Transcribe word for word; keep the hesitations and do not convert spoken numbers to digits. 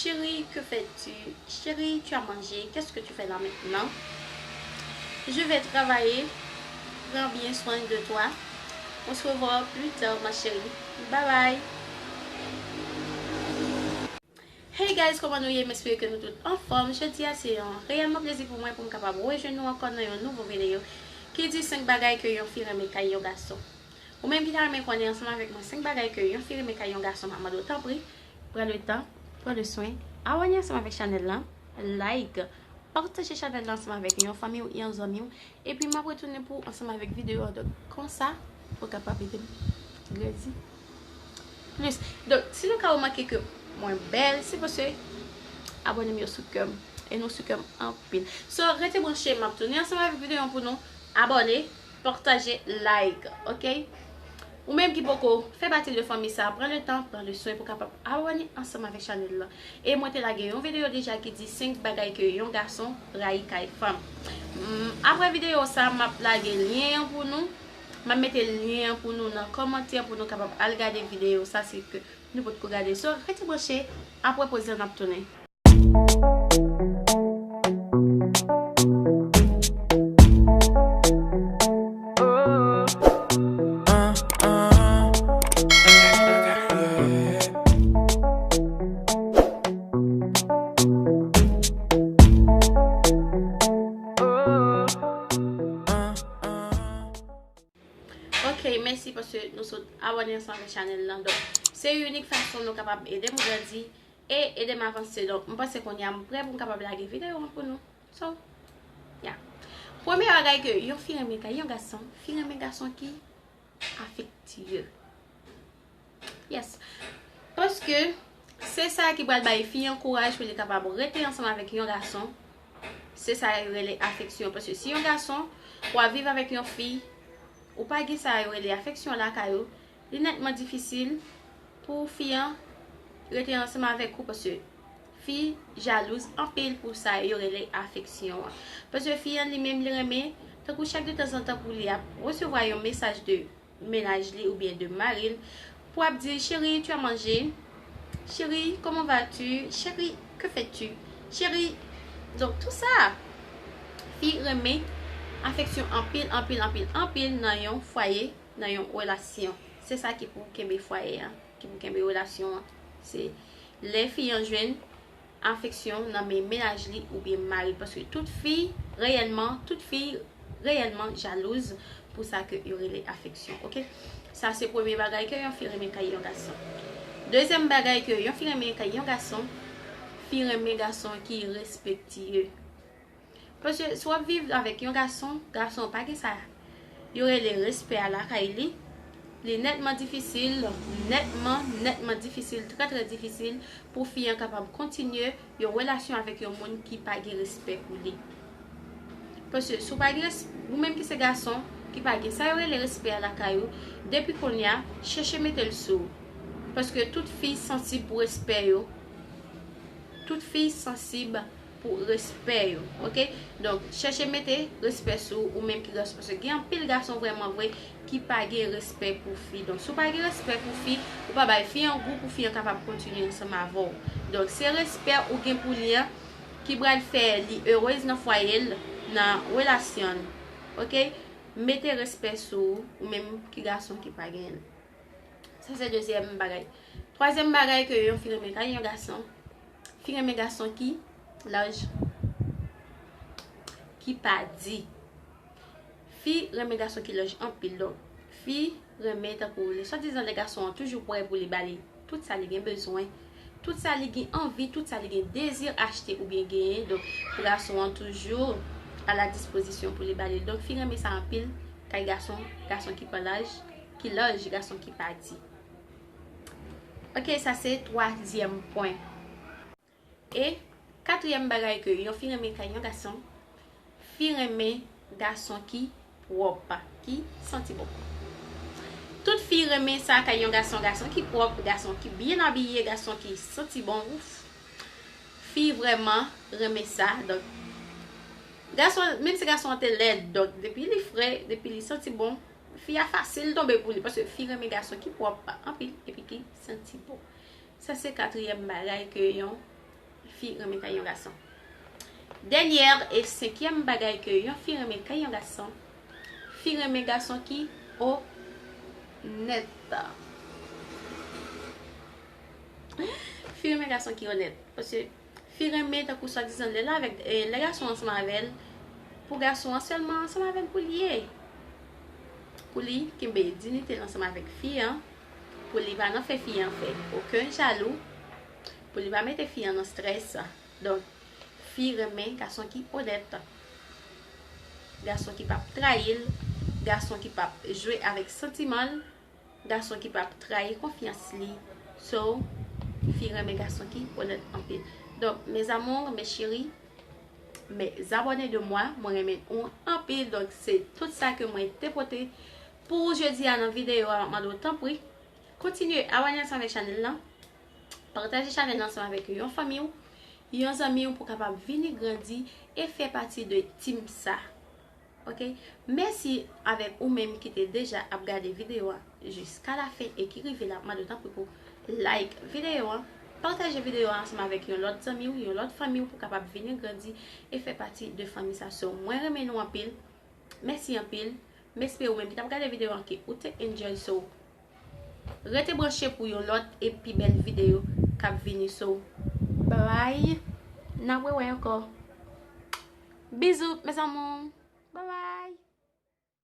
Chérie, que fais-tu? Chérie, tu as mangé? Qu'est-ce que tu fais là maintenant? Je vais travailler. Prends bien soin de toi. On se revoit plus tard, ma chérie. Bye bye. Hey guys, kòman nou ye? M espere ke nou tout anfòm. Jodi a se yon reyèlman plezi pou mwen pou m kapab rejwenn nou ankò nan yon nouvo videyo ki di senk bagay ke yon fi renmen kay yon gason. Ou menm ki ta renmen konnen ansanm avèk mwen senk bagay ke yon fi renmen kay yon gason, m ap mande w tanpri, pran le tan, pran le swen, abòne ansanm avèk chanèl lan, like, pataje chanèl lan ansanm avèk yon fanmi w, yon zanmi w, epi m ap retounen pou ansanm avèk videyo a. Donk, konsa, ou kapab ede m grandi plis. Donk, si nou ka remake ke mwen bèl, se paske abòne m yo sou kè m. E nou sou kè m anpil. So, rete branche, m ap tounen ansanm avèk videyo an pou nou. Abòne, pataje, like, ok? Ou menm ki poko fè pati de fanmi sa, pran le tan, pran le swen pou kapab abòne ansanm avèk chanèl lan. E mwen te lage yon videyo deja ki di senk bagay ke yon gason rayi kay fanm. Mm, apre videyo sa, m ap lage lyen an pou nou. M ap mete lyen an pou nou nan kòmantè pou nou kapab al gade videyo sa, si ke nou potko gade. So, rete branche, apre poz lan n ap tounen. Ok, mèsi paske nou sot abòne ansanm avèk chanèl lan. Donk, se inik fason nou kapab ede m grandi e ede m avanse. Donk, m panse kounye a m prè pou m kapab lage videyo an pou nou. So, yeah. Premye bagay ke yon fi renmen kay yon gason, fi renmen gason ki afektye. Yes. Paske se sa ki pral bay fi an kouraj pou li kapab rete ansanm avèk yon gason. Se sa yo rele afeksyon. Paske si yon gason, w ap viv avèk yon fi, ou pa gen sa yo rele afeksyon lakay ou, li nètman difisil pou fi an rete ansanm avèk ou, paske fi jalouz anpil pou sa yo rele afeksyon an. Paske fi an li menm, li renmen, tankou chak de tanzantan pou li ap resevwa yon mesaj de mennaj li oubyen de mari l, pou ap di, chérie, tu as mangé? Chérie, comment vas-tu? Chérie, que fais-tu? Chérie, donk, tou sa, fi renmen afeksyon anpil, anpil, anpil, anpil nan yon fwaye, nan yon relasyon. Se sa ki pou kenbe fwaye an, ki pou kenbe relasyon an. Se lè fi an jwenn afeksyon nan men mennaj li oubyen mari l, paske tout fi reyèlman, tout fi reyèlman jalouz pou sa ke yo rele afeksyon, ok? Sa se premye bagay ke yon fi renmen kay yon gason. Dezyèm bagay ke yon fi renmen kay yon gason, fi renmen gason ki respektye. Paske si w ap viv avèk yon gason, gason pa gen sa yo rele respè a lakay li. Li nètman difisil, nètman, nètman difisil, trè, trè difisil pou fi an kapab kontinye yon relasyon avèk yon moun ki pa gen respè pou li. Paske si w pa gen res-, ou menm ki se gason, ki pa gen sa yo rele respè a lakay ou, depi kounye a, chèche mete l sou ou. Paske tout fi sansib pou respè yo. Tout fi sansib pou respè yo, ok? Donk, chèche mete respè sou ou menm ki gason, paske gen anpil gason vrèman vre ki pa gen respè pou fi. Donk, si w pa gen respè pou fi, ou pa bay fi an gou pou fi an kapab kontinye ansanm avè w. Donk, se respè ou gen pou li an ki pral fè li erez nan fwaye l, nan relasyon l, ok? Mete respè sou ou, ou menm ki gason ki pa genyen l. Sa se dezyèm bagay. Twazyèm bagay ke yon fi renmen kay yon gason, fi renmen gason ki laj, ki pa di. Fi renmen gason ki laj anpil. Donk, fi renmen tankou lè swadizan lè gason an toujou prè pou li ba li tout sa li gen bezwen, tout sa li gen anvi, tout sa li gen dezi achte oubyen genyen. Donk, gason an toujou a la dispozisyon pou li ba li. Donk, fi renmen sa anpil kay gason, gason ki pa laj, ki laj, gason ki pa di. Ok, sa se twazyèm pwen. E katriyèm bagay ke yon fi renmen kay yon gason, fi renmen gason ki pwòp, ki santi bon. Tout fi renmen sa kay yon gason, gason ki pwòp, gason ki byen abiye, gason ki santi bon, ouf. Fi vrèman renmen sa. Donk, gason, menm si gason an te lèd, donk, depi li fre, depi li santi bon, fi a fasil tonbe pou li, paske fi renmen gason ki pwòp anpil, epi ki santi bon. Sa se katriyèm bagay ke yon Fi renmen kay yon gason. Dènyè e senkyèm bagay ke yon fi renmen kay yon gason, fi renmen gason ki onèt. Fi renmen gason ki onèt. Paske fi renmen tankou swadizan lè l avèk, e, lè gason ansanm avè l, pou gason an sèlman ansanm avè l pou li ye. Pou li kenbe dinite l ansanm avèk fi an, pou li pa nan fè fi an fè okenn jalou, pou li pa mete fi an nan strès. Donk, fi renmen gason ki onèt, gason ki p ap trayi l, gason ki p ap jwe avèk santiman l, gason ki p ap trayi konfyans li. So, fi renmen gason ki onèt anpil. Donk, mes amours, mes chéris, mes abonnés de moi, mwen renmen nou anpil. Donk, se tout sa ke mwen te pote pou jodi a nan videyo a. M ap mande w tanpri, kontinye abòne ansanm avèk chanèl lan, pataje chanèl lan ansanm avèk yon fanmi w, yon zanmi w pou kapab vini grandi e fè pati de team sa. Ok? Mèsi avèk ou menm ki te deja ap gade videyo a jiska lafen e ki rive la. M ap mande w tanpri pou like videyo a, pataje videyo a ansanm avèk yon lòt zanmi w, yon lòt fanmi w pou kapab vini grandi e fè pati de fanmi sa. So, mwen renmen nou anpil. Mèsi anpil. M espere ou menm ki t ap gade videyo a ke ou te enjoy. So, rete branche pou yon lòt e pi bèl videyo k ap vini. So, bye bye. N ap rewè ankò. Bizou, mes amours. Bye bye.